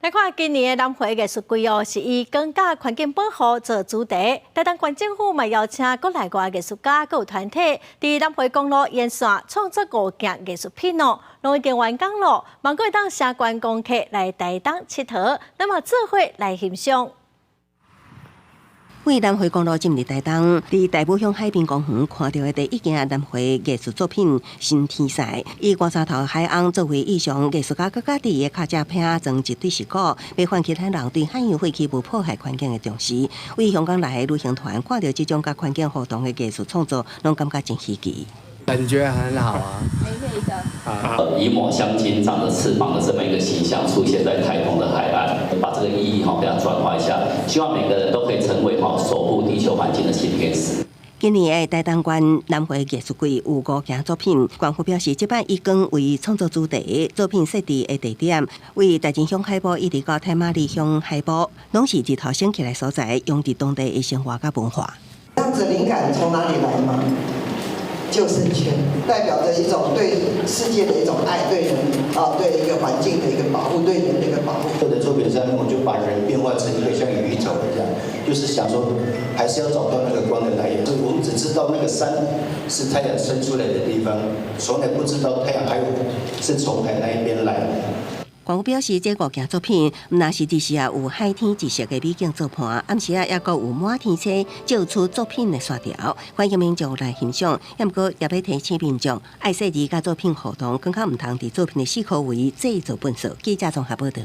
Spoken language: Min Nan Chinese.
來看今年的南迴藝術季哦，是以光佮環境保護做主題。台東縣政府嘛邀請國內外藝術家佮團體，佇南迴公路沿線創作五件藝術品哦，攏已經完工咯。望閣會當吸觀光客來台東𨑨迌，咱嘛做伙來欣賞。為南迴公路進入台東，佇大武鄉海濱公園看著的第一件南迴藝術作品《新天賽》，以外沙頭海翁作為意象，藝術家佮家己的跤車拼裝一對石鼓，欲喚起咱人對海洋廢棄物破壞環境的重視。為香港來的旅行團看著這種佮環境互動的藝術創作，攏感覺真稀奇。感覺很好啊！以抹香鯨長着翅膀的這麼一個形象出現在台東的海岸，把這個意義哈給它轉化一下，希望每個人都可以成為哈守護地球環境的新天使。今年的台東縣南迴藝術季有五件作品，縣府表示這擺以光為創作主題，作品設置的地點為大仁鄉海埔一直到太麻里鄉海埔，攏是日頭升起來所在，融入當地的生活佮文化。這樣子靈感從哪裡來嗎？救生圈代表着一種對世界的一種愛，對人啊，對一個環境的一個保護，對人的一個保護。我的作品上面，我就把人變化成一個像宇宙一樣，就是想說，還是要找到那個光的來源。我們只知道那個山是太陽升出來的地方，從來不知道太陽還有是從海那一邊來的。縣府表示，這五件作品毋但是日時啊有海天一色的美景作伴，暗時啊猶閣有滿天星照出作品的線條，歡迎民眾來欣賞。毋過也欲提醒民眾，愛細膩佮作品互動，更較毋通佇作品的四箍圍製造糞埽。記者綜合報道。